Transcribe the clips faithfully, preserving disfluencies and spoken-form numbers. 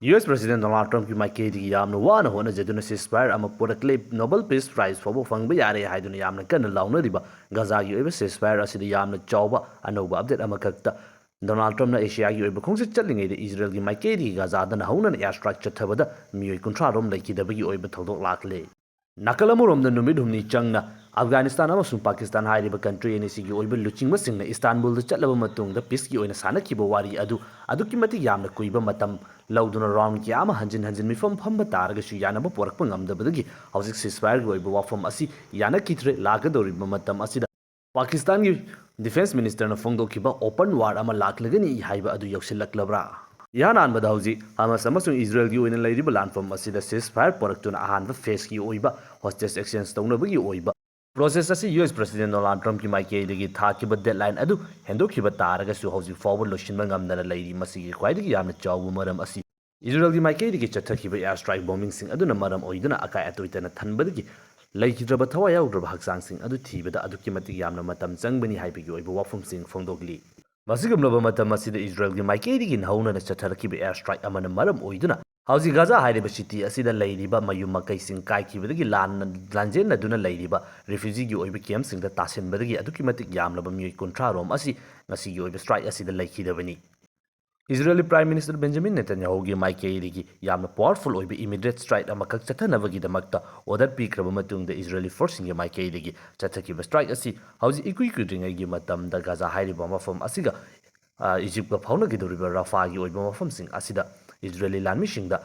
U S President Donald Trumpꯀꯤ ꯃꯥꯏꯀꯩꯗꯒꯤ ꯌꯥꯝꯅ ꯋꯥꯅ ꯍꯣꯠꯅꯖꯗꯨꯅ ceasefire ꯑꯃ ꯄꯨꯔꯛꯂꯦ, Nobel Peace Prize ꯐꯥꯎꯕ ꯐꯪꯕ ꯌꯥꯔꯦ ꯍꯥꯏꯗꯨꯅ ꯌꯥꯝꯅ ꯀꯟꯅ ꯂꯥꯎꯅꯔꯤꯕ ꯒꯥꯖꯥꯒꯤ ꯑꯣꯏꯕ ceasefire ꯑꯁꯤꯗ ꯌꯥꯝꯅ ꯆꯥꯎꯕ ꯑꯅꯧꯕ update ꯑꯃꯈꯛꯇ꯫ ꯗꯣꯅꯥꯜꯗ ꯇ꯭ꯔꯝꯞꯅ ꯑꯦꯁꯤꯌꯥꯒꯤ ꯑꯣꯏꯕ ꯈꯣꯡꯆꯠ ꯆꯠꯂꯤꯉꯩꯗ ꯏꯖꯔꯦꯜꯒꯤ ꯃꯥꯏꯀꯩꯗꯒꯤ ꯒꯥꯖꯥꯗꯅ ꯍꯧꯅꯅ air strike ꯆꯠꯊꯕꯗ ꯃꯤꯑꯣꯏ ꯀꯨꯟꯊ꯭ꯔꯥ ꯔꯣꯝ ꯂꯩꯈꯤꯗꯕꯒꯤ ꯑꯣꯏꯕ ꯊꯧꯗꯣꯛ ꯂꯥꯛꯂꯦ꯫ ꯅꯥꯀꯜ ꯑꯃꯔꯣꯝꯗ ꯅꯨꯃꯤꯠ ꯍꯨꯝꯅꯤ ꯆꯪꯅ ꯑꯐꯒꯥꯅꯤꯁꯇꯥꯟ ꯑꯃꯁꯨꯡ ꯄꯥꯀꯤꯁꯇꯥꯟ ꯍꯥꯏꯔꯤꯕ country ꯑꯅꯤꯁꯤꯒꯤ ꯑꯣꯏꯕ ꯂꯨꯆꯤꯡꯕꯁꯤꯡꯅ ꯏꯁꯇꯥꯟꯕꯨꯜꯗ ꯆꯠꯂꯕ ꯃꯇꯨꯡꯗ peaceꯀꯤ ꯑꯣꯏꯅ ꯁꯥꯟꯅꯈꯤꯕ ꯋꯥꯔꯤ ꯑꯗꯨ ꯑꯗꯨꯛꯀꯤ ꯃꯇꯤꯛ ꯌꯥꯝꯅ ꯀꯨꯏꯕ ꯃꯇꯝ ꯂꯧꯗꯨꯅ round ꯀꯌꯥ ꯑꯃ ꯍꯟꯖꯤꯟ ꯍꯟꯖꯤꯟ ꯃꯤꯐꯝ ꯐꯝꯕ ꯇꯥꯔꯒꯁꯨ ꯌꯥꯅꯕ ꯄꯨꯔꯛꯄ ꯉꯝꯗꯕꯗꯒꯤ ꯍꯧꯖꯤꯛ ceasefireꯒꯤ ꯑꯣꯏꯕ ꯋꯥꯐꯝ ꯑꯁꯤ ꯌꯥꯅꯈꯤꯗ꯭ꯔꯦ꯫ ꯂꯥꯛꯀꯗꯧꯔꯤꯕ ꯃꯇꯝ ꯑꯁꯤꯗ ꯄꯥꯀꯤꯁꯇꯥꯟꯒꯤ defence ministerꯅ ꯐꯣꯡꯗꯣꯛꯈꯤꯕ open war ꯑꯃ ꯂꯥꯛꯂꯒꯅꯤ ꯍꯥꯏꯕ ꯑꯗꯨ ꯌꯧꯁꯤꯜꯂꯛꯂꯕ꯭ꯔꯥ? ꯏꯍꯥꯟ ꯍꯥꯟꯕꯗ ꯍꯧꯖꯤꯛ ꯍꯃꯥꯁ ꯑꯃꯁꯨꯡ ꯏꯖꯔꯦꯜꯒꯤ ꯑꯣꯏꯅ ꯂꯩꯔꯤꯕ ꯂꯥꯟꯐꯝ ꯑꯁꯤꯗ ceasefire ꯄꯨꯔꯛꯇꯨꯅ ꯑꯍꯥꯟꯕ phaseꯀꯤ ꯑꯣꯏꯕ hostage exchange ꯇꯧꯅꯕꯒꯤ ꯑꯣꯏꯕ process ꯑꯁꯤ ꯌꯨ ꯑꯦꯁ President Donald Trumpꯀꯤ ꯃꯥꯏꯀꯩꯗꯒꯤ ꯊꯥꯈꯤꯕ deadline ꯑꯗꯨ ꯍꯦꯟꯗꯣꯛꯈꯤꯕ ꯇꯥꯔꯒꯁꯨ ꯍꯧꯖꯤꯛ ꯐꯥꯎꯕ ꯂꯣꯏꯁꯤꯟꯕ ꯉꯝꯗꯅ ꯂꯩꯔꯤ꯫ ꯃꯁꯤꯒꯤ ꯈ꯭ꯋꯥꯏꯗꯒꯤ ꯌꯥꯝꯅ ꯆꯥꯎꯕ ꯃꯔꯝ ꯑꯁꯤ ꯏꯖꯔꯦꯜꯒꯤ ꯃꯥꯏꯀꯩꯗꯒꯤ ꯆꯠꯊꯈꯤꯕ air strike bombingꯁꯤꯡ ꯑꯗꯨꯅ ꯃꯔꯝ ꯑꯣꯏꯗꯨꯅ ꯑꯀꯥꯏ ꯑꯇꯣꯏ ꯇꯅ ꯊꯟꯕꯗꯒꯤ ꯂꯩꯈꯤꯗ꯭ꯔꯕ ꯊꯋꯥꯏ ꯌꯥꯎꯗ꯭ꯔꯕ ꯍꯛꯆꯥꯡꯁꯤꯡ ꯑꯗꯨ ꯊꯤꯕꯗ ꯑꯗꯨꯛꯀꯤ ꯃꯇꯤꯛ ꯌꯥꯝꯅ ꯃꯇꯝ ꯆꯪꯕꯅꯤ ꯍꯥꯏꯕꯒꯤ ꯑꯣꯏꯕ ꯋꯥꯐꯝꯁꯤꯡ ꯐꯣꯡꯗꯣꯛꯂꯤ꯫ ꯃꯁꯤꯒꯨꯝꯂꯕ ꯃꯇꯝ ꯑꯁꯤꯗ ꯏꯖꯔꯦꯜꯒꯤ ꯃꯥꯏꯀꯩꯗꯒꯤ ꯍꯧꯅꯅ ꯆꯠꯊꯔꯛꯈꯤꯕ air strike ꯑꯃꯅ ꯃꯔꯝ ꯑꯣꯏꯗꯨꯅ ꯍꯧꯖꯤꯛ ꯒꯥꯖꯥ ꯍꯥꯏꯔꯤꯕ city ꯑꯁꯤꯗ ꯂꯩꯔꯤꯕ ꯃꯌꯨꯝ ꯃꯀꯩꯁꯤꯡ ꯀꯥꯏꯈꯤꯕꯗꯒꯤ ꯂꯥꯟꯅ-, ꯂꯥꯟꯖꯦꯟꯅꯗꯨꯅ ꯂꯩꯔꯤꯕ refugeeꯒꯤ ꯑꯣꯏꯕ campꯁꯤꯡꯗ ꯇꯥꯁꯤꯟꯕꯗꯒꯤ ꯑꯗꯨꯛꯀꯤ ꯃꯇꯤꯛ ꯌꯥꯝꯂꯕ ꯃꯤꯑꯣꯏ ꯀꯨꯟꯊ꯭ꯔꯥ ꯔꯣꯝ ꯑꯁꯤ ꯉꯁꯤꯒꯤ ꯑꯣꯏꯕ strike ꯑꯁꯤꯗ ꯂꯩꯈꯤꯗꯕꯅꯤ꯫ ꯏꯖꯔꯦꯜꯒꯤ Prime Minister Benjamin Netanyahuꯒꯤ ꯃꯥꯏꯀꯩꯗꯒꯤ ꯌꯥꯝꯅ powerful ꯑꯣꯏꯕ immediate strike ꯑꯃꯈꯛ ꯆꯠꯊꯅꯕꯒꯤꯗꯃꯛꯇ order ꯄꯤꯈ꯭ꯔꯕ ꯃꯇꯨꯡꯗ ꯏꯖꯔꯦꯜꯒꯤ forceꯁꯤꯡꯒꯤ ꯃꯥꯏꯀꯩꯗꯒꯤ ꯆꯠꯊꯈꯤꯕ strike ꯑꯁꯤ ꯍꯧꯖꯤꯛ ꯏꯀꯨꯏ ꯀꯨꯏꯗ꯭ꯔꯤꯉꯩꯒꯤ ꯃꯇꯝꯗ ꯒꯥꯖꯥ ꯍꯥꯏꯔꯤꯕ ꯃꯐꯝ ꯑꯁꯤꯒ, ꯑ, ꯏꯖꯤꯞꯀ ꯐꯥꯎꯅꯈꯤꯗꯧꯔꯤꯕ ꯔꯐꯥꯒꯤ ꯑꯣꯏꯕ ꯃꯐꯝꯁꯤꯡ ꯑꯁꯤꯗ ꯏꯖꯔꯦꯜꯂꯤ ꯂꯥꯟꯃꯤꯁꯤꯡꯗ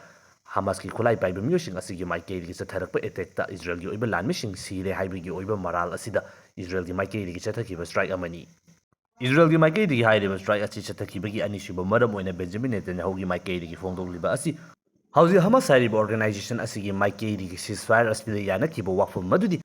ꯍꯃꯥꯁꯀꯤ ꯈꯨꯠꯂꯥꯏ ꯄꯥꯏꯕ ꯃꯤꯑꯣꯏꯁꯤꯡ ꯑꯁꯤꯒꯤ ꯃꯥꯏꯀꯩꯗꯒꯤ ꯆꯠꯊꯔꯛꯄ attackꯇ ꯏꯖꯔꯦꯜꯒꯤ ꯑꯣꯏꯕ ꯂꯥꯟꯃꯤꯁꯤꯡ ꯁꯤꯔꯦ ꯍꯥꯏꯕꯒꯤ ꯑꯣꯏꯕ ꯃꯔꯥꯜ ꯑꯁꯤꯗ ꯏꯖꯔꯦꯜꯒꯤ ꯃꯥꯏꯀꯩꯗꯒꯤ ꯆꯠꯊꯈꯤꯕ strike ꯑꯃꯅꯤ꯫ ꯏꯖꯔꯦꯜꯒꯤ ꯃꯥꯏꯀꯩꯗꯒꯤ ꯍꯥꯏꯔꯤꯕ strike ꯑꯁꯤ ꯆꯠꯊꯈꯤꯕꯒꯤ ꯑꯅꯤꯁꯨꯕ ꯃꯔꯝ ꯑꯣꯏꯅ ꯕꯦꯟꯖꯥꯃꯤꯟ ꯅꯦꯇꯟꯌꯥꯍꯨꯒꯤ ꯃꯥꯏꯀꯩꯗꯒꯤ ꯐꯣꯡꯗꯣꯛꯂꯤꯕ ꯑꯁꯤ ꯍꯧꯖꯤꯛ ꯍꯃꯥꯁ ꯍꯥꯏꯔꯤꯕ organization ꯑꯁꯤꯒꯤ ꯃꯥꯏꯀꯩꯗꯒꯤ ceasefire ꯑꯁꯤꯗ ꯌꯥꯅꯈꯤꯕ ꯋꯥꯐꯝ ꯑꯗꯨꯗꯤ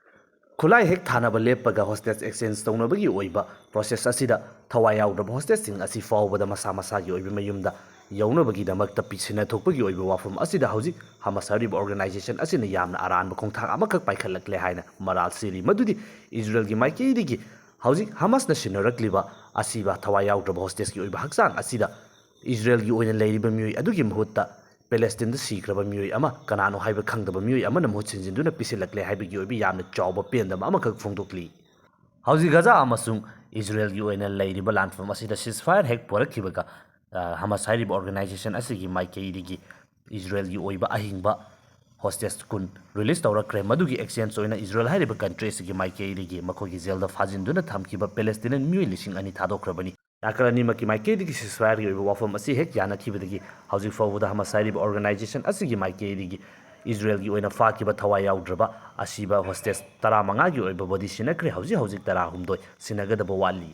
ꯈꯨꯠꯂꯥꯏ ꯍꯦꯛ ꯊꯥꯅꯕ ꯂꯦꯞꯄꯒ hostage exchange ꯇꯧꯅꯕꯒꯤ ꯑꯣꯏꯕ process ꯑꯁꯤꯗ ꯊꯋꯥꯏ ꯌꯥꯎꯗ꯭ꯔꯕ hostageꯁꯤꯡ ꯑꯁꯤ ꯐꯥꯎꯕꯗ ꯃꯁꯥ ꯃꯁꯥꯒꯤ ꯑꯣꯏꯕ ꯃꯌꯨꯝꯗ ꯌꯧꯅꯕꯒꯤꯗꯃꯛꯇ ꯄꯤꯁꯤꯟꯅ ꯊꯣꯛꯄꯒꯤ ꯑꯣꯏꯕ ꯋꯥꯐꯝ ꯑꯁꯤꯗ ꯍꯧꯖꯤꯛ ꯍꯃꯥꯁ ꯍꯥꯏꯔꯤꯕ organization ꯑꯁꯤꯅ ꯌꯥꯝꯅ ꯑꯔꯥꯟꯕ ꯈꯣꯡꯊꯥꯡ ꯑꯃꯈꯛ ꯄꯥꯏꯈꯠꯂꯛꯂꯦ ꯍꯥꯏꯅ ꯃꯔꯥꯜ ꯁꯤꯔꯤ꯫ ꯃꯗꯨꯗꯤ ꯏꯖꯔꯦꯜꯒꯤ ꯃꯥꯏꯀꯩꯗꯒꯤ ꯍꯧꯖꯤꯛ ꯍꯃꯥꯁꯅ ꯁꯤꯟꯅꯔꯛꯂꯤꯕ ꯑꯁꯤꯕ ꯊꯋꯥꯏ ꯌꯥꯎꯗ꯭ꯔꯕ hostageꯀꯤ ꯑꯣꯏꯕ ꯍꯛꯆꯥꯡ ꯑꯁꯤꯗ ꯏꯖꯔꯦꯜꯒꯤ ꯑꯣꯏꯅ ꯂꯩꯔꯤꯕ ꯃꯤꯑꯣꯏ ꯑꯗꯨꯒꯤ ꯃꯍꯨꯠꯇ ꯄꯦꯂꯦꯁꯇꯤꯟꯗ ꯁꯤꯈ꯭ꯔꯕ ꯃꯤꯑꯣꯏ ꯑꯃ, ꯀꯅꯥꯅꯣ ꯍꯥꯏꯕ ꯈꯪꯗꯕ ꯃꯤꯑꯣꯏ ꯑꯃꯅ ꯃꯍꯨꯠ ꯁꯤꯟꯖꯤꯟꯗꯨꯅ ꯄꯤꯁꯤꯜꯂꯛꯂꯦ ꯍꯥꯏꯕꯒꯤ ꯑꯣꯏꯕ ꯌꯥꯝꯅ ꯆꯥꯎꯕ ꯄꯦꯟꯗꯕ ꯑꯃꯈꯛ ꯐꯣꯡꯗꯣꯛꯂꯤ꯫ ꯍꯧꯖꯤꯛ ꯒꯖꯥ ꯑꯃꯁꯨꯡ ꯏꯖꯔꯦꯜꯒꯤ ꯑꯣꯏꯅ ꯂꯩꯔꯤꯕ ꯂꯥꯟꯐꯝ ꯑꯁꯤꯗ ceasefire ꯍꯦꯛ ꯄꯨꯔꯛꯈꯤꯕꯒ, ꯑ, ꯍꯃꯁ ꯍꯥꯏꯔꯤꯕ organization ꯑꯁꯤꯒꯤ ꯃꯥꯏꯀꯩꯗꯒꯤ ꯏꯖꯔꯦꯜꯒꯤ ꯑꯣꯏꯕ ꯑꯍꯤꯡꯕ hostage ꯀꯨꯟ release ꯇꯧꯔꯛꯈ꯭ꯔꯦ꯫ ꯃꯗꯨꯒꯤ exchange ꯑꯣꯏꯅ ꯏꯖꯔꯦꯜ ꯍꯥꯏꯔꯤꯕ country ꯑꯁꯤꯒꯤ ꯃꯥꯏꯀꯩꯗꯒꯤ ꯃꯈꯣꯏꯒꯤ ꯖꯦꯜꯗ ꯐꯥꯖꯤꯟꯗꯨꯅ ꯊꯝꯈꯤꯕ ꯄꯦꯂꯦꯁꯇꯤꯅꯤꯌꯟ ꯃꯤꯑꯣꯏ ꯂꯤꯁꯤꯡ ꯑꯅꯤ ꯊꯥꯗꯣꯛꯈ꯭ꯔꯕꯅꯤ꯫ ꯅꯥꯀꯜ ꯑꯅꯤꯃꯛꯀꯤ ꯃꯥꯏꯀꯩꯗꯒꯤ ceasefire ꯒꯤ ꯑꯣꯏꯕ ꯋꯥꯐꯝ ꯑꯁꯤ ꯍꯦꯛ ꯌꯥꯅꯈꯤꯕꯗꯒꯤ ꯍꯧꯖꯤꯛ ꯐꯥꯎꯕꯗ ꯍꯃꯁ ꯍꯥꯏꯔꯤꯕ organization ꯑꯁꯤꯒꯤ ꯃꯥꯏꯀꯩꯗꯒꯤ ꯏꯖꯔꯦꯜꯒꯤ ꯑꯣꯏꯅ ꯐꯥꯈꯤꯕ ꯊꯋꯥꯏ ꯌꯥꯎꯗ꯭ꯔꯕ ꯑꯁꯤꯕ hostage ꯇꯔꯥꯃꯉꯥꯒꯤ ꯑꯣꯏꯕ body ꯁꯤꯟꯅꯈ꯭ꯔꯦ꯫ ꯍꯧꯖꯤꯛ ꯍꯧꯖꯤꯛ ꯇꯔꯥꯍꯨꯝꯗꯣꯏ ꯁꯤꯟꯅꯒꯗꯕ ꯋꯥꯠꯂꯤ꯫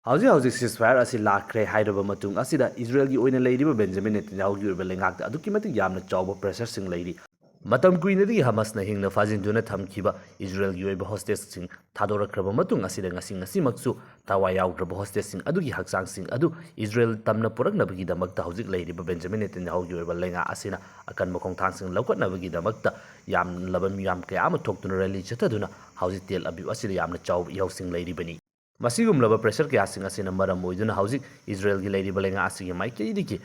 ꯍꯧꯖꯤꯛ ꯍꯧꯖꯤꯛ ceasefire ꯑꯁꯤ ꯂꯥꯛꯈ꯭ꯔꯦ ꯍꯥꯏꯔꯕ ꯃꯇꯨꯡ ꯑꯁꯤꯗ ꯏꯖꯔꯦꯜꯒꯤ ꯑꯣꯏꯅ ꯂꯩꯔꯤꯕ ꯕꯦꯟꯖꯥꯃꯤꯟ ꯅꯦꯇꯟꯌꯥꯍꯨꯒꯤ ꯑꯣꯏꯕ ꯂꯩꯉꯥꯛꯇ ꯑꯗꯨꯛꯀꯤ ꯃꯇꯤꯛ ꯌꯥꯝꯅ ꯆꯥꯎꯕ pressure ꯁꯤꯡ ꯂꯩꯔꯤ꯫ ꯃꯇꯝ ꯀꯨꯏꯅꯗꯒꯤ ꯍꯃꯁꯅ ꯍꯤꯡꯅ ꯐꯥꯖꯤꯟꯗꯨꯅ ꯊꯝꯈꯤꯕ ꯏꯖꯔꯦꯜꯒꯤ ꯑꯣꯏꯕ hostage ꯁꯤꯡ ꯊꯥꯗꯣꯔꯛꯈ꯭ꯔꯕ ꯃꯇꯨꯡ ꯑꯁꯤꯗ ꯉꯁꯤ ꯉꯁꯤꯃꯛꯁꯨ ꯊꯋꯥꯏ ꯌꯥꯎꯗ꯭ꯔꯕ hostage ꯁꯤꯡ ꯑꯗꯨꯒꯤ ꯍꯛꯆꯥꯡꯁꯤꯡ ꯑꯗꯨ ꯏꯖꯔꯦꯜ ꯇꯝꯅ ꯄꯨꯔꯛꯅꯕꯒꯤꯗꯃꯛꯇ ꯍꯧꯖꯤꯛ ꯂꯩꯔꯤꯕ ꯕꯦꯟꯖꯥꯃꯤꯟ ꯅꯦꯇꯟꯌꯥꯍꯨꯒꯤ ꯑꯣꯏꯕ ꯂꯩꯉꯥꯛ ꯑꯁꯤꯅ ꯑꯀꯟꯕ ꯈꯣꯡꯊꯥꯡꯁꯤꯡ ꯂꯧꯈꯠꯅꯕꯒꯤꯗꯃꯛꯇ ꯌꯥꯝꯂꯕ ꯃꯤꯌꯥꯝ ꯀꯌꯥ ꯑꯃ ꯊꯣꯛꯇꯨꯅ rally ꯆꯠꯊꯗꯨꯅ ꯍꯧꯖꯤꯛ ꯇꯦꯜ ꯑꯕꯤꯕ ꯑꯁꯤꯗ ꯌꯥꯝꯅ ꯆꯥꯎꯕ ꯏꯍꯧꯁꯤꯡ ꯂꯩꯔꯤꯕꯅꯤ꯫ ꯃꯁꯤꯒꯨꯝꯂꯕ pressure ꯀꯌꯥꯁꯤꯡ ꯑꯁꯤꯅ ꯃꯔꯝ ꯑꯣꯏꯗꯨꯅ ꯍꯧꯖꯤꯛ ꯏꯖꯔꯦꯜꯒꯤ ꯂꯩꯔꯤꯕ ꯂꯩꯉꯥꯛ ꯑꯁꯤꯒꯤ ꯃꯥꯏꯀꯩꯗꯒꯤ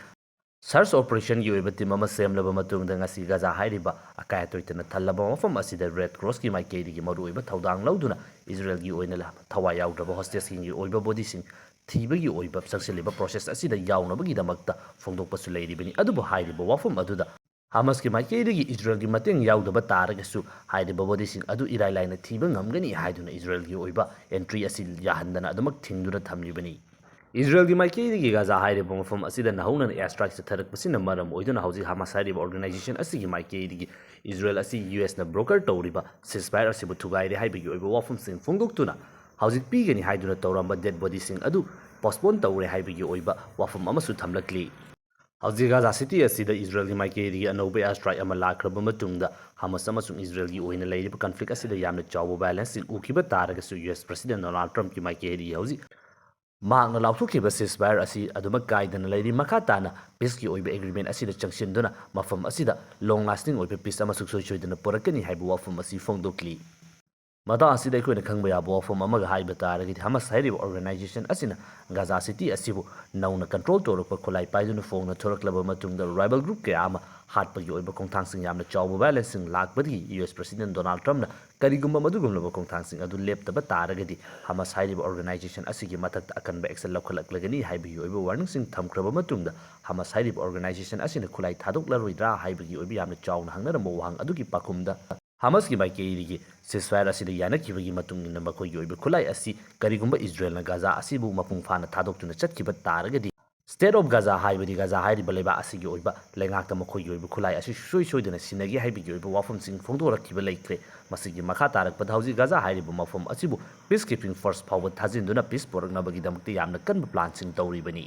search operation ꯒꯤ ꯑꯣꯏꯕ team ꯑꯃ ꯁꯦꯝꯂꯕ ꯃꯇꯨꯡꯗ ꯉꯁꯤ ꯒꯖꯥ ꯍꯥꯏꯔꯤꯕ ꯑꯀꯥꯏ ꯑꯇꯣꯏꯇꯅ ꯊꯜꯂꯕ ꯃꯐꯝ ꯑꯁꯤꯗ Red Cross ꯀꯤ ꯃꯥꯏꯀꯩꯗꯒꯤ ꯃꯔꯨꯑꯣꯏꯕ ꯊꯧꯗꯥꯡ ꯂꯧꯗꯨꯅ ꯏꯖꯔꯦꯜꯒꯤ ꯑꯣꯏꯅ ꯊꯋꯥꯏ ꯌꯥꯎꯗ꯭ꯔꯕ hostage ꯁꯤꯡꯒꯤ ꯑꯣꯏꯕ body ꯁꯤꯡ ꯊꯤꯕꯒꯤ ꯑꯣꯏꯕ ꯆꯪꯁꯤꯜꯂꯤꯕ process ꯑꯁꯤꯗ ꯌꯥꯎꯅꯕꯒꯤꯗꯃꯛꯇ ꯐꯣꯡꯗꯣꯛꯄꯁꯨ ꯂꯩꯔꯤꯕꯅꯤ꯫ ꯑꯗꯨꯕꯨ ꯍꯥꯏꯔꯤꯕ ꯋꯥꯐꯝ ꯑꯗꯨꯗ ꯍꯃꯁꯀꯤ ꯃꯥꯏꯀꯩꯗꯒꯤ ꯏꯖꯔꯦꯜꯒꯤ ꯃꯇꯦꯡ ꯌꯥꯎꯗꯕ ꯇꯥꯔꯒꯁꯨ ꯍꯥꯏꯔꯤꯕ body ꯁꯤꯡ ꯑꯗꯨ ꯏꯔꯥꯏ ꯂꯥꯏꯅ ꯊꯤꯕ ꯉꯝꯒꯅꯤ ꯍꯥꯏꯗꯨꯅ ꯏꯖꯔꯦꯜꯒꯤ ꯑꯣꯏꯕ entry ꯑꯁꯤ ꯌꯥꯍꯟꯗꯅ ꯑꯗꯨꯃꯛ ꯊꯤꯡꯗꯨꯅ ꯊꯝꯂꯤꯕꯅꯤ꯫ ꯏꯖꯔꯦꯜꯒꯤ ꯃꯥꯏꯀꯩꯗꯒꯤ ꯒꯖꯥ ꯍꯥꯏꯔꯤꯕ ꯃꯐꯝ ꯑꯁꯤꯗ ꯅꯧꯍꯧꯅꯅ air strike ꯆꯠꯊꯔꯛꯄꯁꯤꯅ ꯃꯔꯝ ꯑꯣꯏꯗꯨꯅ ꯍꯧꯖꯤꯛ ꯍꯃꯁ ꯍꯥꯏꯔꯤꯕ organization ꯑꯁꯤꯒꯤ ꯃꯥꯏꯀꯩꯗꯒꯤ ꯏꯖꯔꯦꯜ ꯑꯁꯤ ꯌꯨ ꯑꯦꯁꯅ broker ꯇꯧꯔꯤꯕ ceasefire ꯑꯁꯤꯕꯨ ꯊꯨꯒꯥꯏꯔꯦ ꯍꯥꯏꯕꯒꯤ ꯑꯣꯏꯕ ꯋꯥꯐꯝꯁꯤꯡ ꯐꯣꯡꯗꯣꯛꯇꯨꯅ ꯍꯧꯖꯤꯛ ꯄꯤꯒꯅꯤ ꯍꯥꯏꯗꯨꯅ ꯇꯧꯔꯝꯕ dead body ꯁꯤꯡ ꯑꯗꯨ postpone ꯇꯧꯔꯦ ꯍꯥꯏꯕꯒꯤ ꯑꯣꯏꯕ ꯋꯥꯐꯝ ꯑꯃꯁꯨ ꯊꯝꯂꯛꯂꯤ꯫ ꯍꯧꯖꯤꯛ ꯒꯖꯥ city ꯑꯁꯤꯗ ꯏꯖꯔꯦꯜꯒꯤ ꯃꯥꯏꯀꯩꯗꯒꯤ ꯑꯅꯧꯕ air strike ꯑꯃ ꯂꯥꯛꯈ꯭ꯔꯕ ꯃꯇꯨꯡꯗ ꯍꯃꯁ ꯑꯃꯁꯨꯡ ꯏꯖꯔꯦꯜꯒꯤ ꯑꯣꯏꯅ ꯂꯩꯔꯤꯕ conflict ꯑꯁꯤꯗ ꯌꯥꯝꯅ ꯆꯥꯎꯕ violence ꯁꯤꯡ ꯎꯈꯤꯕ ꯇꯥꯔꯒꯁꯨ U S President Donald Trump ꯀꯤ ꯃꯥꯏꯀꯩꯗꯒꯤ ꯍꯧꯖꯤꯛ ꯃꯍꯥꯛꯅ ꯂꯥꯎꯊꯣꯛꯈꯤꯕ ceasefire ꯑꯁꯤ ꯑꯗꯨꯃꯛ ꯀꯥꯏꯗꯅ ꯂꯩꯔꯤ꯫ ꯃꯈꯥ ꯇꯥꯅ peace ꯀꯤ ꯑꯣꯏꯕ agreement ꯑꯁꯤꯗ ꯆꯪꯁꯤꯟꯗꯨꯅ ꯃꯐꯝ ꯑꯁꯤꯗ long lasting ꯑꯣꯏꯕ peace ꯑꯃ ꯁꯨꯡꯁꯣꯏ ꯁꯣꯏꯗꯅ ꯄꯨꯔꯛꯀꯅꯤ ꯍꯥꯏꯕ ꯋꯥꯐꯝ ꯑꯁꯤ ꯐꯣꯡꯗꯣꯛꯂꯤ꯫ ꯃꯇꯥꯡ ꯑꯁꯤꯗ ꯑꯩꯈꯣꯏꯅ ꯈꯪꯕ ꯌꯥꯕ ꯋꯥꯐꯝ ꯑꯃꯒ ꯍꯥꯏꯕ ꯇꯥꯔꯒꯗꯤ, ꯍꯃꯁ ꯍꯥꯏꯔꯤꯕ organization ꯑꯁꯤꯅ ꯒꯥꯖꯥ ꯁꯤꯇꯤ ꯑꯁꯤꯕꯨ ꯅꯧꯅ control ꯇꯧꯔꯛꯄ ꯈꯨꯠꯂꯥꯏ ꯄꯥꯏꯗꯨꯅ ꯐꯣꯡꯅ ꯊꯣꯔꯛꯂꯕ ꯃꯇꯨꯡꯗ, rival group ꯀꯌꯥ ꯑꯃ ꯍꯥꯠꯄꯒꯤ ꯑꯣꯏꯕ ꯈꯣꯡꯊꯥꯡꯁꯤꯡ, ꯌꯥꯝꯅ ꯆꯥꯎꯕ violence ꯁꯤꯡ ꯂꯥꯛꯄꯗꯒꯤ U S President Donald Trump ꯅ ꯀꯔꯤꯒꯨꯝꯕ ꯃꯗꯨꯒꯨꯝꯂꯕ ꯈꯣꯡꯊꯥꯡꯁꯤꯡ ꯑꯗꯨ ꯂꯦꯞꯇꯕ ꯇꯥꯔꯒꯗꯤ, ꯍꯃꯁ ꯍꯥꯏꯔꯤꯕ organization ꯑꯁꯤꯒꯤ ꯃꯊꯛꯇ ꯑꯀꯟꯕ action ꯂꯧꯈꯠꯂꯛꯂꯒꯅꯤ ꯍꯥꯏꯕꯒꯤ ꯑꯣꯏꯕ warning ꯁꯤꯡ ꯊꯝꯈ꯭ꯔꯕ ꯃꯇꯨꯡꯗ, ꯍꯃꯁ ꯍꯥꯏꯔꯤꯕ organization ꯑꯁꯤꯅ ꯈꯨꯠꯂꯥꯏ ꯊꯥꯗꯣꯛꯂꯔꯣꯏꯗ꯭ꯔꯥ ꯍꯥꯏꯕꯒꯤ ꯑꯣꯏꯕ ꯌꯥꯝꯅ ꯆꯥꯎꯅ ꯍꯪꯅꯔꯝꯕ ꯋꯥꯍꯪ ꯑꯗꯨꯒꯤ ꯄꯥꯎꯈꯨꯝꯗ, ꯍꯃꯁꯀꯤ ꯃꯥꯏꯀꯩꯗꯒꯤ ceasefire ꯑꯁꯤꯗ ꯌꯥꯅꯈꯤꯕꯒꯤ ꯃꯇꯨꯡ ꯏꯟꯅ, ꯃꯈꯣꯏꯒꯤ ꯑꯣꯏꯕ ꯈꯨꯠꯂꯥꯏ ꯑꯁꯤ ꯀꯔꯤꯒꯨꯝꯕ ꯏꯖꯔꯦꯜꯅ ꯒꯥꯖꯥ ꯑꯁꯤꯕꯨ ꯃꯄꯨꯡ ꯐꯥꯅ ꯊꯥꯗꯣꯛꯇꯨꯅ ꯆꯠꯈꯤꯕ ꯇꯥꯔꯒꯗꯤ, State of Gaza ꯍꯥꯏꯕꯗꯤ ꯒꯥꯖꯥ ꯍꯥꯏꯔꯤꯕ ꯂꯩꯕꯥꯛ ꯑꯁꯤꯒꯤ ꯑꯣꯏꯕ ꯂꯩꯉꯥꯛꯇ ꯃꯈꯣꯏꯒꯤ ꯑꯣꯏꯕ ꯈꯨꯠꯂꯥꯏ ꯑꯁꯤ ꯁꯨꯡꯁꯣꯏ ꯁꯣꯏꯗꯅ ꯁꯤꯟꯅꯒꯦ ꯍꯥꯏꯕꯒꯤ ꯑꯣꯏꯕ ꯋꯥꯐꯝꯁꯤꯡ ꯐꯣꯡꯗꯣꯔꯛꯈꯤꯕ ꯂꯩꯈ꯭ꯔꯦ꯫ ꯃꯁꯤꯒꯤ ꯃꯈꯥ ꯇꯥꯔꯛꯄꯗ ꯍꯧꯖꯤꯛ ꯒꯥꯖꯥ ꯍꯥꯏꯔꯤꯕ ꯃꯐꯝ ꯑꯁꯤꯕꯨ peacekeeping force ꯐꯥꯎꯕ ꯊꯥꯖꯤꯟꯗꯨꯅ peace ꯄꯨꯔꯛꯅꯕꯒꯤꯗꯃꯛꯇ ꯌꯥꯝꯅ ꯀꯟꯕ plan ꯁꯤꯡ ꯇꯧꯔꯤꯕꯅꯤ꯫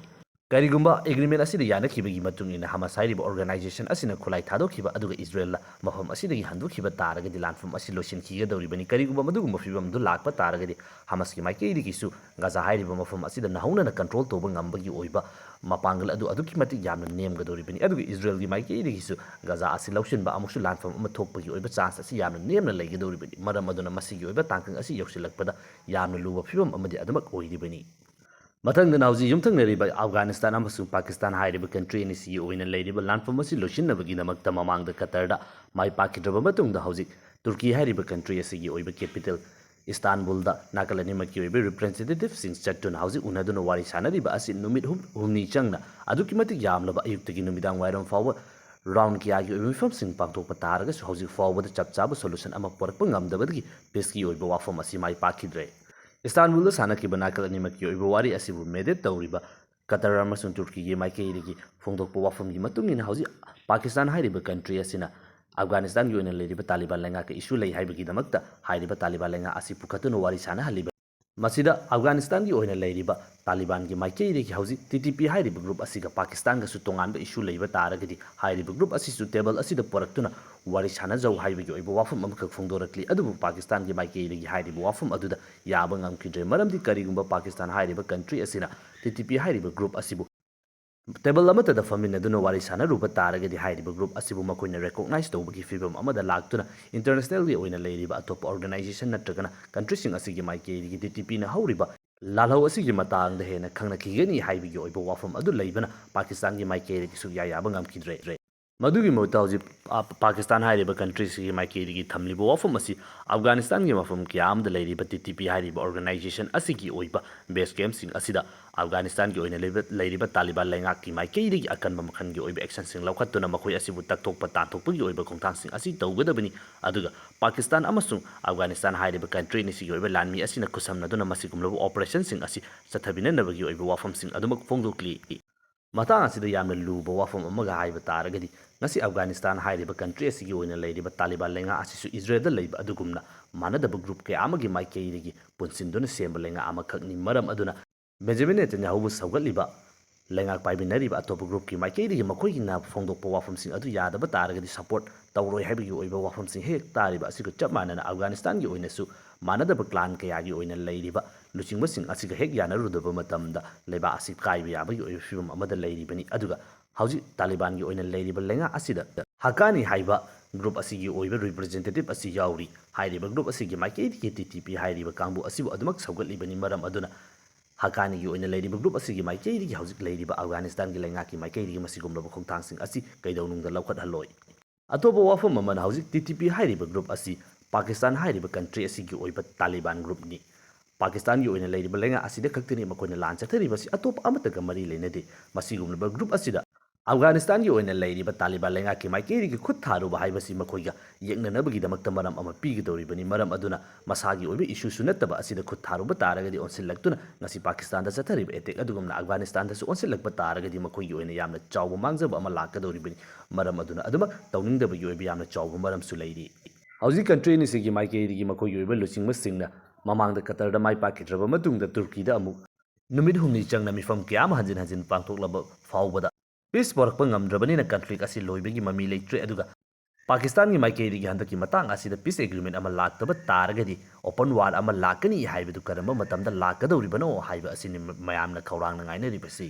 ꯀꯔꯤꯒꯨꯝꯕ agreement ꯑꯁꯤꯗ ꯌꯥꯅꯈꯤꯕꯒꯤ ꯃꯇꯨꯡ ꯏꯟꯅ ꯍꯃꯁ ꯍꯥꯏꯔꯤꯕ organization ꯑꯁꯤꯅ ꯈꯨꯠꯂꯥꯏ ꯊꯥꯗꯣꯛꯈꯤꯕ ꯑꯗꯨꯒ ꯏꯖꯔꯦꯜꯅ ꯃꯐꯝ ꯑꯁꯤꯗꯒꯤ ꯍꯟꯗꯣꯛꯈꯤꯕ ꯇꯥꯔꯒꯗꯤ, ꯂꯥꯟꯐꯝ ꯑꯁꯤ ꯂꯣꯏꯁꯤꯟꯈꯤꯒꯗꯧꯔꯤꯕꯅꯤ꯫ ꯀꯔꯤꯒꯨꯝꯕ ꯃꯗꯨꯒꯨꯝꯕ ꯐꯤꯕꯝꯗꯨ ꯂꯥꯛꯄ ꯇꯥꯔꯒꯗꯤ, ꯍꯃꯁꯀꯤ ꯃꯥꯏꯀꯩꯗꯒꯤꯁꯨ ꯒꯥꯖꯥ ꯍꯥꯏꯔꯤꯕ ꯃꯐꯝ ꯑꯁꯤꯗ ꯅꯧꯍꯧꯅꯅ control ꯇꯧꯕ ꯉꯝꯕꯒꯤ ꯑꯣꯏꯕ ꯃꯄꯥꯡꯒꯜ ꯑꯗꯨ ꯑꯗꯨꯛꯀꯤ ꯃꯇꯤꯛ ꯌꯥꯝꯅ ꯅꯦꯝꯒꯗꯧꯔꯤꯕꯅꯤ꯫ ꯑꯗꯨꯒ ꯏꯖꯔꯦꯜꯒꯤ ꯃꯥꯏꯀꯩꯗꯒꯤꯁꯨ ꯒꯥꯖꯥ ꯑꯁꯤ ꯂꯧꯁꯤꯟꯕ ꯑꯃꯁꯨ ꯂꯥꯟꯐꯝ ꯑꯃ ꯊꯣꯛꯄꯒꯤ ꯑꯣꯏꯕ chance ꯑꯁꯤ ꯌꯥꯝꯅ ꯅꯦꯝꯅ ꯂꯩꯒꯗꯧꯔꯤꯕꯅꯤ꯫ ꯃꯔꯝ ꯑꯗꯨꯅ ꯃꯁꯤꯒꯤ ꯑꯣꯏꯕ ꯇꯥꯡꯀꯛ ꯑꯁꯤ ꯌꯧꯁꯤꯜꯂꯛꯄꯗ ꯌꯥꯝꯅ ꯂꯨꯕ ꯐꯤꯕꯝ ꯑꯃꯗꯤ ꯑꯗꯨꯃꯛ ꯑꯣꯏꯔꯤꯕꯅꯤ꯫ ꯃꯊꯪꯗꯅ ꯍꯧꯖꯤꯛ ꯌꯨꯝꯊꯪꯅꯔꯤꯕ ꯑꯐꯒꯥꯅꯤꯁꯇꯥꯟ ꯑꯃꯁꯨꯡ ꯄꯥꯀꯤꯁꯇꯥꯟ ꯍꯥꯏꯔꯤꯕ country ꯑꯅꯤꯁꯤꯒꯤ ꯑꯣꯏꯅ ꯂꯩꯔꯤꯕ ꯂꯥꯟꯐꯝ ꯑꯁꯤ ꯂꯣꯏꯁꯤꯟꯅꯕꯒꯤꯗꯃꯛꯇ ꯃꯃꯥꯡꯗ ꯀꯇꯔꯗ ꯃꯥꯏ ꯄꯥꯛꯈꯤꯗ꯭ꯔꯕ ꯃꯇꯨꯡꯗ, ꯍꯧꯖꯤꯛ ꯇꯨꯔꯀꯤ ꯍꯥꯏꯔꯤꯕ country ꯑꯁꯤꯒꯤ ꯑꯣꯏꯕ capital ꯏꯁꯇꯥꯟꯕꯨꯜꯗ ꯅꯥꯀꯜ ꯑꯅꯤꯃꯛꯀꯤ ꯑꯣꯏꯕ representative ꯁꯤꯡ ꯆꯠꯇꯨꯅ ꯍꯧꯖꯤꯛ ꯎꯅꯗꯨꯅ ꯋꯥꯔꯤ ꯁꯥꯅꯔꯤꯕ ꯑꯁꯤ ꯅꯨꯃꯤꯠ ꯍꯨꯝ-, ꯍꯨꯝꯅꯤ ꯆꯪꯅ ꯑꯗꯨꯛꯀꯤ ꯃꯇꯤꯛ ꯌꯥꯝꯂꯕ ꯑꯌꯨꯛꯇꯒꯤ ꯅꯨꯃꯤꯗꯥꯡ ꯋꯥꯏꯔꯝ ꯐꯥꯎꯕ round ꯀꯌꯥꯒꯤ ꯑꯣꯏꯕ ꯃꯤꯐꯝꯁꯤꯡ ꯄꯥꯡꯊꯣꯛꯄ ꯇꯥꯔꯒꯁꯨ, ꯍꯧꯖꯤꯛ ꯐꯥꯎꯕꯗ ꯆꯞ ꯆꯥꯕ solution ꯑꯃ ꯄꯨꯔꯛꯄ ꯉꯝꯗꯕꯗꯒꯤ peace ꯀꯤ ꯑꯣꯏꯕ ꯋꯥꯐꯝ ꯑꯁꯤ ꯃꯥꯏ ꯄꯥꯛꯈꯤꯗ꯭ꯔꯦ꯫ ꯏꯁꯇꯥꯟꯕꯨꯜꯗ ꯁꯥꯟꯅꯈꯤꯕ ꯅꯥꯀꯜ ꯑꯅꯤꯃꯛꯀꯤ ꯑꯣꯏꯕ ꯋꯥꯔꯤ ꯑꯁꯤꯕꯨ mediate ꯇꯧꯔꯤꯕ ꯀꯇꯔ ꯑꯃꯁꯨꯡ ꯇꯨꯔꯀꯤꯒꯤ ꯃꯥꯏꯀꯩꯗꯒꯤ ꯐꯣꯡꯗꯣꯛꯄ ꯋꯥꯐꯝꯒꯤ ꯃꯇꯨꯡ ꯏꯟꯅ, ꯍꯧꯖꯤꯛ ꯄꯥꯀꯤꯁꯇꯥꯟ ꯍꯥꯏꯔꯤꯕ country ꯑꯁꯤꯅ ꯑꯐꯒꯥꯅꯤꯁꯇꯥꯟꯒꯤ ꯑꯣꯏꯅ ꯂꯩꯔꯤꯕ ꯇꯥꯂꯤꯕꯥꯟ ꯂꯩꯉꯥꯛꯀ issue ꯂꯩ ꯍꯥꯏꯕꯒꯤꯗꯃꯛꯇ ꯍꯥꯏꯔꯤꯕ ꯇꯥꯂꯤꯕꯥꯟ ꯂꯩꯉꯥꯛ ꯑꯁꯤ ꯄꯨꯈꯠꯇꯨꯅ ꯋꯥꯔꯤ ꯁꯥꯅꯍꯜꯂꯤꯕ꯫ ꯃꯁꯤꯗ ꯑꯐꯒꯥꯅꯤꯁꯇꯥꯟꯒꯤ ꯑꯣꯏꯅ ꯂꯩꯔꯤꯕ ꯇꯥꯂꯤꯕꯥꯟꯒꯤ ꯃꯥꯏꯀꯩꯗꯒꯤ ꯍꯧꯖꯤꯛ T T P ꯍꯥꯏꯔꯤꯕ group ꯑꯁꯤꯒ ꯄꯥꯀꯤꯁꯇꯥꯟꯒꯁꯨ ꯇꯣꯉꯥꯟꯕ issue ꯂꯩꯕ ꯇꯥꯔꯒꯗꯤ, ꯍꯥꯏꯔꯤꯕ group ꯑꯁꯤꯁꯨ table ꯑꯁꯤꯗ ꯄꯨꯔꯛꯇꯨꯅ ꯋꯥꯔꯤ ꯁꯥꯅꯖꯧ ꯍꯥꯏꯕꯒꯤ ꯑꯣꯏꯕ ꯋꯥꯐꯝ ꯑꯃꯈꯛ ꯐꯣꯡꯗꯣꯔꯛꯂꯤ꯫ ꯑꯗꯨꯕꯨ ꯄꯥꯀꯤꯁꯇꯥꯟꯒꯤ ꯃꯥꯏꯀꯩꯗꯒꯤ ꯍꯥꯏꯔꯤꯕ ꯋꯥꯐꯝ ꯑꯗꯨꯗ ꯌꯥꯕ ꯉꯝꯈꯤꯗ꯭ꯔꯦ꯫ ꯃꯔꯝꯗꯤ ꯀꯔꯤꯒꯨꯝꯕ ꯄꯥꯀꯤꯁꯇꯥꯟ ꯍꯥꯏꯔꯤꯕ country ꯑꯁꯤꯅ T T P ꯍꯥꯏꯔꯤꯕ group ꯑꯁꯤꯕꯨ ꯇꯦꯕꯜ ꯑꯃꯠꯇꯗ ꯐꯝꯃꯤꯟꯅꯗꯨꯅ ꯋꯥꯔꯤ ꯁꯥꯟꯅꯔꯨꯕ ꯇꯥꯔꯒꯗꯤ ꯍꯥꯏꯔꯤꯕ ꯒ꯭ꯔꯨꯞ ꯑꯁꯤꯕꯨ ꯃꯈꯣꯏꯅ ꯔꯦꯀꯣꯛꯅꯥꯏꯖ ꯇꯧꯕꯒꯤ ꯐꯤꯕꯝ ꯑꯃꯗ ꯂꯥꯛꯇꯨꯅ ꯏꯟꯇꯔꯅꯦꯁꯅꯦꯜꯒꯤ ꯑꯣꯏꯅ ꯂꯩꯔꯤꯕ ꯑꯇꯣꯞꯄ ꯑꯣꯔꯒꯅꯥꯏꯖꯦꯁꯟ ꯅꯠꯇ꯭ꯔꯒꯅ ꯀꯟꯇ꯭ꯔꯤꯁꯤꯡ ꯑꯁꯤꯒꯤ ꯃꯥꯏꯀꯩꯗꯒꯤ ꯇꯤ ꯇꯤ ꯄꯤꯅ ꯍꯧꯔꯤꯕ ꯂꯥꯜꯍꯧ ꯑꯁꯤꯒꯤ ꯃꯇꯥꯡꯗ ꯍꯦꯟꯅ ꯈꯪꯅꯈꯤꯒꯅꯤ ꯍꯥꯏꯕꯒꯤ ꯑꯣꯏꯕ ꯋꯥꯐꯝ ꯑꯗꯨ ꯂꯩꯕꯅ ꯄꯥꯀꯤꯁꯇꯥꯟꯒꯤ ꯃꯥꯏꯀꯩꯗꯒꯤ ꯁꯨꯛꯌꯥ ꯌꯥꯕ ꯉꯝꯈꯤꯗ꯭ꯔꯦ꯫ ꯃꯗꯨꯒꯤ ꯃꯍꯨꯠꯇ ꯍꯧꯖꯤꯛ, ꯑ, ꯄꯥꯀꯤꯁꯇꯥꯟ ꯍꯥꯏꯔꯤꯕ ꯀꯟꯇ꯭ꯔꯤ ꯑꯁꯤꯒꯤ ꯃꯥꯏꯀꯩꯗꯒꯤ ꯊꯝꯂꯤꯕ ꯋꯥꯐꯝ ꯑꯁꯤ ꯑꯐꯒꯥꯅꯤꯁꯇꯥꯟꯒꯤ ꯃꯐꯝ ꯀꯌꯥ ꯑꯃꯗ ꯂꯩꯔꯤꯕ ꯇꯤ ꯇꯤ ꯄꯤ ꯍꯥꯏꯔꯤꯕ ꯑꯣꯔꯒꯅꯥꯏꯖꯦꯁꯟ ꯑꯁꯤꯒꯤ ꯑꯣꯏꯕ ꯕꯦꯁ ꯀꯦꯝꯞꯁꯤꯡ ꯑꯁꯤꯗ ꯑꯐꯒꯥꯅꯤꯁꯇꯥꯟꯒꯤ ꯑꯣꯏꯅ ꯂꯩꯕ, ꯂꯩꯔꯤꯕ ꯇꯥꯂꯤꯕꯥꯟ ꯂꯩꯉꯥꯛꯀꯤ ꯃꯥꯏꯀꯩꯗꯒꯤ ꯑꯀꯟꯕ ꯃꯈꯜꯒꯤ ꯑꯣꯏꯕ ꯑꯦꯛꯁꯟꯁꯤꯡ ꯂꯧꯈꯠꯇꯨꯅ ꯃꯈꯣꯏ ꯑꯁꯤꯕꯨ ꯇꯛꯊꯣꯛꯄ ꯇꯥꯟꯊꯣꯛꯄꯒꯤ ꯑꯣꯏꯕ ꯈꯣꯡꯊꯥꯡꯁꯤꯡ ꯑꯁꯤ ꯇꯧꯒꯗꯕꯅꯤ꯫ ꯑꯗꯨꯒ ꯄꯥꯀꯤꯁꯇꯥꯟ ꯑꯃꯁꯨꯡ ꯑꯐꯒꯥꯅꯤꯁꯇꯥꯟ ꯍꯥꯏꯔꯤꯕ ꯀꯟꯇ꯭ꯔꯤ ꯑꯅꯤꯁꯤꯒꯤ ꯑꯣꯏꯕ ꯂꯥꯟꯃꯤ ꯑꯁꯤꯅ ꯈꯨꯠꯁꯝꯅꯗꯨꯅ ꯃꯁꯤꯒꯨꯝꯂꯕ ꯑꯣꯄꯔꯦꯁꯟꯁꯤꯡ ꯑꯁꯤ ꯆꯠꯊꯕꯤꯅꯅꯕꯒꯤ ꯑꯣꯏꯕ ꯋꯥꯐꯝꯁꯤꯡ ꯑꯗꯨꯃꯛ ꯐꯣꯡꯗꯣꯛꯂꯤ꯫ ꯃꯇꯥꯡ ꯑꯁꯤꯗ ꯌꯥꯝꯅ ꯂꯨꯕ ꯋꯥꯐꯝ ꯑꯃꯒ ꯍꯥꯏꯕ ꯇꯥꯔꯒꯗꯤ, ꯉꯁꯤ ꯑꯐꯒꯥꯅꯤꯁꯇꯥꯟ ꯍꯥꯏꯔꯤꯕ ꯀꯟꯇ꯭ꯔꯤ ꯑꯁꯤꯒꯤ ꯑꯣꯏꯅ ꯂꯩꯔꯤꯕ ꯇꯥꯂꯤꯕꯥꯟ ꯂꯩꯉꯥꯛ ꯑꯁꯤꯁꯨ ꯏꯖꯔꯦꯜꯗ ꯂꯩꯕ ꯑꯗꯨꯒꯨꯝꯅ ꯃꯥꯟꯅꯗꯕ ꯒ꯭ꯔꯨꯞ ꯀꯌꯥ ꯑꯃꯒꯤ ꯃꯥꯏꯀꯩꯗꯒꯤ ꯄꯨꯟꯁꯤꯟꯗꯨꯅ ꯁꯦꯝꯕ ꯂꯩꯉꯥꯛ ꯑꯃꯈꯛꯅꯤ꯫ ꯃꯔꯝ ꯑꯗꯨꯅ ꯕꯦꯟꯖꯥꯃꯤꯟ ꯅꯦꯇꯟꯌꯥꯍꯨꯕꯨ ꯁꯧꯒꯠꯂꯤꯕ ꯂꯩꯉꯥꯛ ꯄꯥꯏꯃꯤꯟꯅꯔꯤꯕ ꯑꯇꯣꯞꯄ ꯒ꯭ꯔꯨꯞꯀꯤ ꯃꯥꯏꯀꯩꯗꯒꯤ ꯃꯈꯣꯏꯒꯤꯅ ꯐꯣꯡꯗꯣꯛꯄ ꯋꯥꯐꯝꯁꯤꯡ ꯑꯗꯨ ꯌꯥꯗꯕ ꯇꯥꯔꯒꯗꯤ ꯁꯄꯣꯔꯠ ꯇꯧꯔꯣꯏ ꯍꯥꯏꯕꯒꯤ ꯑꯣꯏꯕ ꯋꯥꯐꯝꯁꯤꯡ ꯍꯦꯛ ꯇꯥꯔꯤꯕ ꯑꯁꯤꯒ ꯆꯞ ꯃꯥꯟꯅꯅ ꯑꯐꯒꯥꯅꯤꯁꯇꯥꯟꯒꯤ ꯑꯣꯏꯅꯁꯨ ꯃꯥꯟꯅꯗꯕ ꯀ꯭ꯂꯥꯟ ꯀꯌꯥꯒꯤ ꯑꯣꯏꯅ ꯂꯩꯔꯤꯕ ꯂꯨꯆꯤꯡꯕꯁꯤꯡ ꯑꯁꯤꯒ ꯍꯦꯛ ꯌꯥꯅꯔꯨꯗꯕ ꯃꯇꯝꯗ ꯂꯩꯕꯥꯛ ꯑꯁꯤ ꯀꯥꯏꯕ ꯌꯥꯕꯒꯤ ꯑꯣꯏꯕ ꯐꯤꯕꯝ ꯑꯃꯗ ꯂꯩꯔꯤꯕꯅꯤ꯫ ꯑꯗꯨꯒ ꯍꯧꯖꯤꯛ ꯇꯥꯂꯤꯕꯥꯟꯒꯤ ꯑꯣꯏꯅ ꯂꯩꯔꯤꯕ ꯂꯩꯉꯥꯛ ꯑꯁꯤꯗ ꯍꯛꯀꯥꯅꯤ ꯍꯥꯏꯕ ꯒ꯭ꯔꯨꯞ ꯑꯁꯤꯒꯤ ꯑꯣꯏꯕ ꯔꯤꯄ꯭ꯔꯖꯦꯟꯇꯦꯇꯤꯞ ꯑꯁꯤ ꯌꯥꯎꯔꯤ꯫ ꯍꯥꯏꯔꯤꯕ ꯒ꯭ꯔꯨꯞ ꯑꯁꯤꯒꯤ ꯃꯥꯏꯀꯩꯗꯒꯤ ꯇꯤ ꯇꯤ ꯄꯤ ꯍꯥꯏꯔꯤꯕ ꯀꯥꯡꯕꯨ ꯑꯁꯤꯕꯨ ꯑꯗꯨꯃꯛ ꯁꯧꯒꯠꯂꯤꯕꯅꯤ꯫ ꯃꯔꯝ ꯑꯗꯨꯅ ꯍꯛꯀꯥꯅꯤꯒꯤ ꯑꯣꯏꯅ ꯂꯩꯔꯤꯕ ꯒ꯭ꯔꯨꯞ ꯑꯁꯤꯒꯤ ꯃꯥꯏꯀꯩꯗꯒꯤ ꯍꯧꯖꯤꯛ ꯂꯩꯔꯤꯕ ꯑꯐꯒꯥꯅꯤꯁꯇꯥꯟꯒꯤ ꯂꯩꯉꯥꯛꯀꯤ ꯃꯥꯏꯀꯩꯗꯒꯤ ꯃꯁꯤꯒꯨꯝꯂꯕ ꯈꯣꯡꯊꯥꯡꯁꯤꯡ ꯑꯁꯤ ꯀꯩꯗꯧꯅꯨꯡꯗ ꯂꯧꯈꯠꯍꯜꯂꯣꯏ꯫ ꯑꯇꯣꯞꯄ ꯋꯥꯐꯝ ꯑꯃꯅ, ꯍꯧꯖꯤꯛ ꯇꯤ ꯇꯤ ꯄꯤ ꯍꯥꯏꯔꯤꯕ ꯒ꯭ꯔꯨꯞ ꯑꯁꯤ ꯄꯥꯀꯤꯁꯇꯥꯟ ꯍꯥꯏꯔꯤꯕ ꯀꯟꯇ꯭ꯔꯤ ꯑꯁꯤꯒꯤ ꯑꯣꯏꯕ ꯇꯥꯂꯤꯕꯥꯟ ꯒ꯭ꯔꯨꯞꯅꯤ꯫ ꯄꯥꯀꯤꯁꯇꯥꯟꯒꯤ ꯑꯣꯏꯅ ꯂꯩꯔꯤꯕ ꯂꯩꯉꯥꯛ ꯑꯁꯤꯗ ꯈꯛꯇꯅꯤ ꯃꯈꯣꯏꯅ ꯂꯥꯟ ꯆꯠꯊꯔꯤꯕꯁꯤ, ꯑꯇꯣꯞꯄ ꯑꯃꯠꯇꯒ ꯃꯔꯤ ꯂꯩꯅꯗꯦ꯫ ꯃꯁꯤꯒꯨꯝꯂꯕ ꯒ꯭ꯔꯨꯞ ꯑꯁꯤꯗ ꯑꯐꯒꯥꯅꯤꯁꯇꯥꯟꯒꯤ ꯑꯣꯏꯅ ꯂꯩꯔꯤꯕ ꯇꯥꯂꯤꯕꯥꯟ ꯂꯩꯉꯥꯛꯀꯤ ꯃꯥꯏꯀꯩꯗꯒꯤ ꯈꯨꯠ ꯊꯥꯔꯨꯕ ꯍꯥꯏꯕꯁꯤ ꯃꯈꯣꯏꯒ ꯌꯦꯛꯅꯅꯕꯒꯤꯗꯃꯛꯇ ꯃꯔꯝ ꯑꯃ ꯄꯤꯒꯗꯧꯔꯤꯕꯅꯤ꯫ ꯃꯔꯝ ꯑꯗꯨꯅ ꯃꯁꯥꯒꯤ ꯑꯣꯏꯕ ꯏꯁꯨꯁꯨ ꯅꯠꯇꯕ ꯑꯁꯤꯗ ꯈꯨꯠ ꯊꯥꯔꯨꯕ ꯇꯥꯔꯒꯗꯤ ꯑꯣꯟꯁꯤꯜꯂꯛꯇꯨꯅ ꯉꯁꯤ ꯄꯥꯀꯤꯁꯇꯥꯟꯗ ꯆꯠꯊꯔꯤꯕ ꯑꯦꯇꯦꯛ ꯑꯗꯨꯒꯨꯝꯅ ꯑꯐꯒꯥꯅꯤꯁꯇꯥꯟꯗꯁꯨ ꯑꯣꯟꯁꯤꯜꯂꯛꯄ ꯇꯥꯔꯒꯗꯤ ꯃꯈꯣꯏꯒꯤ ꯑꯣꯏꯅ ꯌꯥꯝꯅ ꯆꯥꯎꯕ ꯃꯥꯡꯖꯕ ꯑꯃ ꯂꯥꯛꯀꯗꯧꯔꯤꯕꯅꯤ꯫ ꯃꯔꯝ ꯑꯗꯨꯅ ꯑꯗꯨꯃꯛ ꯇꯧꯅꯤꯡꯗꯕꯒꯤ ꯑꯣꯏꯕ ꯌꯥꯝꯅ ꯆꯥꯎꯕ ꯃꯔꯝꯁꯨ ꯂꯩꯔꯤ꯫ ꯍꯧꯖꯤꯛ ꯀꯟꯇ꯭ꯔꯤ ꯑꯅꯤꯁꯤꯒꯤ ꯃꯥꯏꯀꯩꯗꯒꯤ ꯃꯈꯣꯏꯒꯤ ꯑꯣꯏꯕ ꯂꯨꯆꯤꯡꯕꯁꯤꯡꯅ ꯃꯃꯥꯡꯗ ꯀꯇꯔꯗ ꯃꯥꯏ ꯄꯥꯛꯈꯤꯗ꯭ꯔꯕ ꯃꯇꯨꯡꯗ ꯇꯨꯔꯀꯤꯗ ꯑꯃꯨꯛ ꯅꯨꯃꯤꯠ ꯍꯨꯝꯅꯤ ꯆꯪꯅ ꯃꯤꯐꯝ ꯀꯌꯥ ꯑꯃ ꯍꯟꯖꯤꯟ ꯍꯟꯖꯤꯟ ꯄꯥꯡꯊꯣꯛꯂꯕ ꯐꯥꯎꯕꯗ ꯄꯤꯁ ꯄꯨꯔꯛꯄ ꯉꯝꯗ꯭ꯔꯕꯅꯤꯅ ꯀꯟꯐ꯭ꯂꯤꯛ ꯑꯁꯤ ꯂꯣꯏꯕꯒꯤ ꯃꯃꯤ ꯂꯩꯇ꯭ꯔꯦ꯫ ꯑꯗꯨꯒ ꯄꯥꯀꯤꯁꯇꯥꯟꯒꯤ ꯃꯥꯏꯀꯩꯗꯒꯤ ꯍꯟꯗꯛꯀꯤ ꯃꯇꯥꯡ ꯑꯁꯤꯗ ꯄꯤꯁ ꯑꯦꯒ꯭ꯔꯤꯃꯦꯟ ꯑꯃ ꯂꯥꯛꯇꯕ ꯇꯥꯔꯒꯗꯤ ꯑꯣꯄꯟ ꯋꯥꯔ ꯑꯃ ꯂꯥꯛꯀꯅꯤ ꯍꯥꯏꯕꯗꯨ ꯀꯔꯝꯕ ꯃꯇꯝꯗ ꯂꯥꯛꯀꯗꯧꯔꯤꯕꯅꯣ ꯍꯥꯏꯕ ꯑꯁꯤꯅꯤ ꯃꯌꯥꯝꯅ ꯈꯧꯔꯥꯡꯅ ꯉꯥꯏꯅꯔꯤꯕꯁꯤ꯫